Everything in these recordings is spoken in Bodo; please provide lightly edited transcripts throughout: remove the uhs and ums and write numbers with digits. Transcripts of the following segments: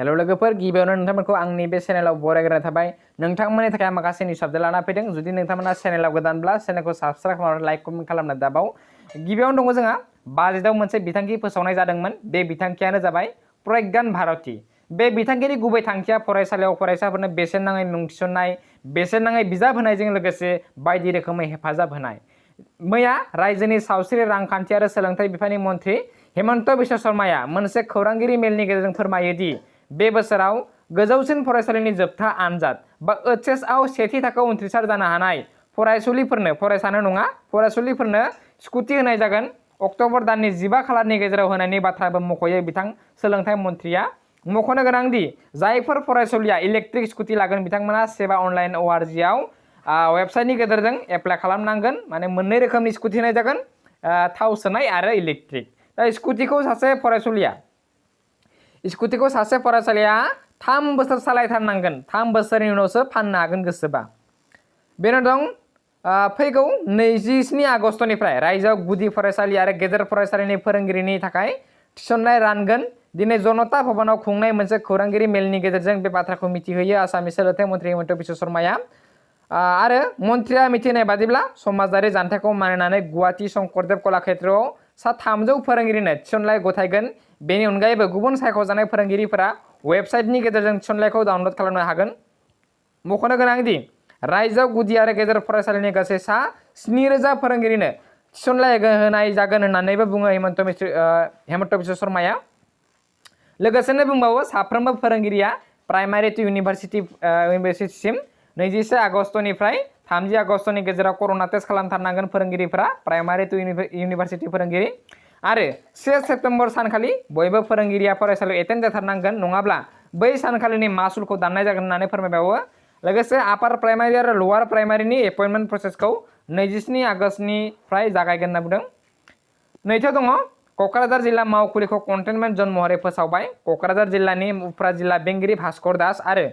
हेलो लोगोफोर गिबियावनो नोंथांमोनखौ आंनि बे चेनेलाव बरायग्रोनाय थाबाय नोंथांमोननि थाखाय माखासे निउस आपडेट लाना फैदों जुदि नोंथांमोना चेनेलाव गोदानब्ला चेनेलखौ साबस्क्राइब खालामनानै लाइक कमेन्ट खालामना दाबाव गिबियावनो दङ जोंहा बाजेटआव मोनसे बिथांखि फोसावनाय जादोंमोन बे बिथांखियानो जाबाय प्रज्ञान भारती बे बिथांखिनि गुबै थांखिया फरायसालियाव फरायसाफोरनो बेसेन नाङै मुं थिसननाय बेसेन नाङै बिजाब होनायजों लोगोसे बायदि रोखोमै हेफाजाब होनाय मैया रायजोनि सावस्रि रांखान्थि आरो सोलोंथाइ बिफाननि मन्थ्रि हेमन्त बिश्व शर्माया मोनसे खौरांगिरि मेलनि गेजेरजों फोरमायो दि बे बोसोराव गोजौसिन फरायसालिनि जोबथा आनजाद बा एचएस आव सेथि थाखोआव उथ्रिसार जानो हानाय फरायसुलिफोरनो फरायसानो नङा फरायसुलिफोरनो स्कुटि होनाय जागोन अक्ट'बर दाननि 15 खालारनि गेजेराव होनायनि बाथ्राबो मख'यो बिथां सोलोंथाइ मन्थ्रिया मख'नो गोनां दि जायफोर फरायसुलिया इलेक्ट्रिक स्कुटि लागोन बिथांमोना सेवा अनलाइन ORG आव वेबसाइटनि गेजेरजों एप्लाइ खालामनांगोन माने मोननै रोखोमनि स्कुटि होनाय जागोन थाव सोनाय आरो इलेक्ट्रिक दा स्कुटिखौ सासे फरायसुलिया स्कुटिखौ सासे फरायसालिया 3 बोसोर सालायथारनांगोन 3 बोसोरनि उनावसो फाननो हागोन गोसोबा बेनो दं फैगौ 27 आगस्तनिफ्राय रायजोआव गुदि फरायसालि आरो गेजेर फरायसालिनि फोरोंगिरिनि थाखाय थिसननाय रानगोन दिनै जनता भवनाव खुंनाय मोनसे खौरांगिरि मेलनि गेजेरजों बे बाथ्राखौ मिथिहोयो आसामनि सोलोंथाइ मन्थ्रि हेमन्त बिश्व शर्माया आरो मन्थ्रिया मिथिनाय बादिब्ला समाजारि जानथायखौ मानिनानै गुवाहाटी शंकरदेव कलाक्षेत्रआव सा 300 फोरोंगिरिनो थिसनलाइ गथायगोन बेनि अनगायैबो गुबुन सायख'जानाय फोरोंगिरिफोरा वेबसाइटनि गेजेरजों थिसनलाइखौ डाउनलड खालामनो हागोन मख'नो गोनां दि रायजोआव गुदि आरो गेजेर फरायसालिनि गासै सा 7000 फोरोंगिरिनो थिसनलाइ होनाय जागोन होननानैबो बुङो हेमन्त बिश्व शर्माया लोगोसेनो बुंबावो साफ्रोमबो फोरोंगिरिया प्राइमारि टु इउनिभार्सिटिसिम 21 आगस्तनिफ्राय 30 आगस्तनि गेजेराव कर'ना टेस्ट खालामथारनांगोन फोरोंगिरिफोरा प्राइमारि टु इउनिभार्सिटि फोरोंगिरि आरो 1 सेप्तेम्बर सानखालि बयबो फोरोंगिरिया फरायसालियाव एटेन्ड जाथारनांगोन नङाब्ला बै सानखालिनि मासुलखौ दाननाय जागोन होननानै फोरमायबावो लोगोसे आपार प्राइमारि आरो लवार प्राइमारिनि एपइन्टमेन्ट प्रसेसखौ 27 आगस्तनिफ्राय जागायगोन होनना बुंदों नैथियाव दङ क'क्राझार जिल्ला मावखुलिखौ कन्टेनमेन्ट जन महरै फोसावबाय क'क्राझार जिल्लानि उफ्रा जिल्ला बेंगिरि भास्कर दास आरो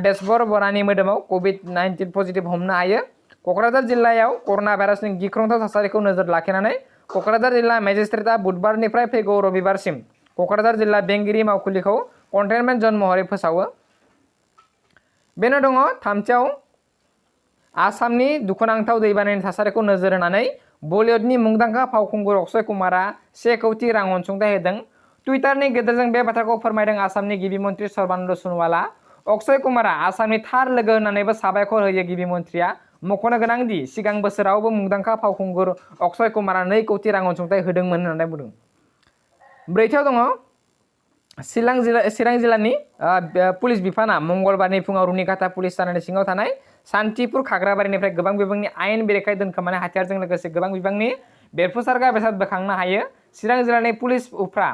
देशबर बरानि मोदोमाव COVID-19 पजिटिभ हमनो हायो क'क्राझार जिल्लायाव कर'ना भाइरासनि गिख्रंथाव थासारिखौ नोजोर लाखिनानै क'क्राझार जिल्ला मेजिस्ट्रेटआ बुधबारनिफ्राय फैगौ रबिबारसिम क'क्राझार जिल्ला बेंगिरि मावखुलिखौ कन्टेनमेन्ट जन महरै फोसावो बेनो दङ थामथियाव आसामनि दुखुनांथाव दैबानानि थासारिखौ नोजोर होनानै बलिउडनि मुंदांखा फावखुंगुर अक्षय कुमारा 1 कौटि रां अनसुंथाइ होदों टुइटारनि गेजेरजों बे बाथ्राखौ फोरमायदों आसामनि गिबि मन्थ्रि सर्बानन्द सोनोवाला अक्षय कुमारा आसामनि थार लोगो होननानैबो साबायखर होयो गिबि मन्थ्रिया मख'नो गोनां दि सिगां बोसोरावबो मुंदांखा फावखुंगुर अक्षय कुमारा 2 कौटि रां अनसुंथाइ होदोंमोन होननानै बुंदों ब्रैथियाव दङ चिरां जिल्लानि पुलिस बिफाना मंगलबारनि फुङाव रुनिकाटा पुलिस थानानि सिङाव थानाय सान्तिपुर खाग्राबारिनिफ्राय गोबां बिबांनि आयेन बेरेखायै दोनखोमानाय हाथियारजों लोगोसे गोबां बिबांनि बेरफुसारग्रा बेसाद बोखांनो हायो चिरां जिल्लानि पुलिस उफ्रा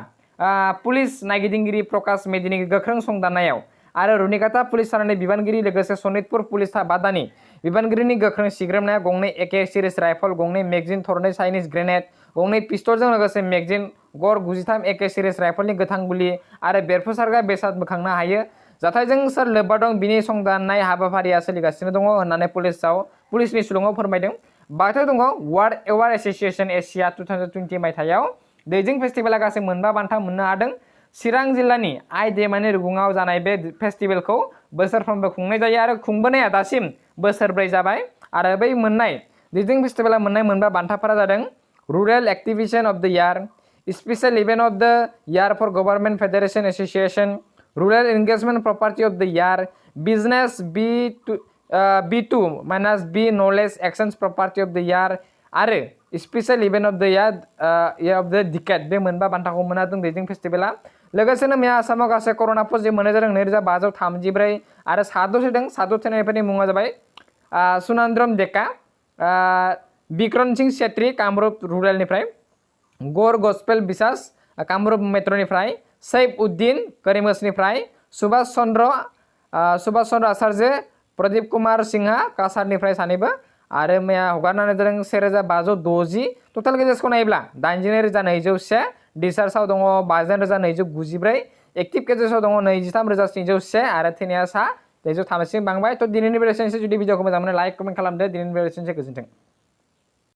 पुलिस नायगिदिंगिरि प्रकाश मेदिनि गोख्रों संदाननायाव आरो रुनिकाटा पुलिस थानानि बिबानगिरि लोगोसे सनितपुर पुलिस बादानि बिबानगिरिनि गोख्रों सिग्रोमनाया गंनै AK सिरिज राइफल गंनै मेगजिन थरनै चाइनिज ग्रेनेड गंनै पिस्तलजों लोगोसे मेगजिन गर 93 AK सिरिज राइफलनि गोथां गुलि आरो बेरफुसारग्रा बेसाद बोखांनो हायो जाथायजों सोर लोब्बा दं बिनि संदाननाय हाबाफारिया सोलिगासिनो दङ होननानै पुलिसनि सुलुङाव फोरमायदों बाथौ दङ वर्ल्ड एवार एसोसिएशन एशिया 2020 मायथाइयाव दैजिं फेस्टिभेला गासै 4 बान्था मोननो हादों चिरां जिल्लानि आइ दैमानि रुगुङाव जानाय बे फेस्टिभेलखौ बोसोरफ्रोमबो खुंनाय जायो आरो खुंबोनाया दासिम बोसोरब्रै जाबाय आरो बै मोननाय दैजिं फेस्टिभेला मोननाय 4 बान्थाफोरा जादों rural activation of the year special event of the year for government federation association rural engagement property of the year business B2-B knowledge exchange property of the year आरो special event of the year of the decade बे 4 बान्थाखौ मोनदों दैजिं फेस्टिभेला लोगोसेनो मैया आसामाव गासै कर'ना पजिटिभ मोननाय जादों 2534 आरो साद' थैदों साद' थैनायफोरनि मुङा जाबाय सुनन्द्रम डेका बिक्रम सिंह सेत्री कामरुप रुरेलनिफ्राय गौर गस्पेल बिसास कामरुप मेट्र'निफ्राय सैफ उद्दिन करिमगंजनिफ्राय सुभाष चन्द्र आचार्य प्रदीप कुमार सिंहा काछारनिफ्राय सानैबो आरो मैया हगारनानै जादों 1560 टटेल केसेसखौ नायोब्ला 82,201 डिस्चार्जआव दङ 59,294 एक्टिभ केसेसआव दङ 23,701 आरो थैनाया 403 बांबाय थ' दिनैनि भिडिअ एसेनोसै जुदि भिडिअखौ मोजां मोनो लाइक कमेन्ट खालामदो दिनैनि भिडिअ एसेनोसै गोजोन्थों।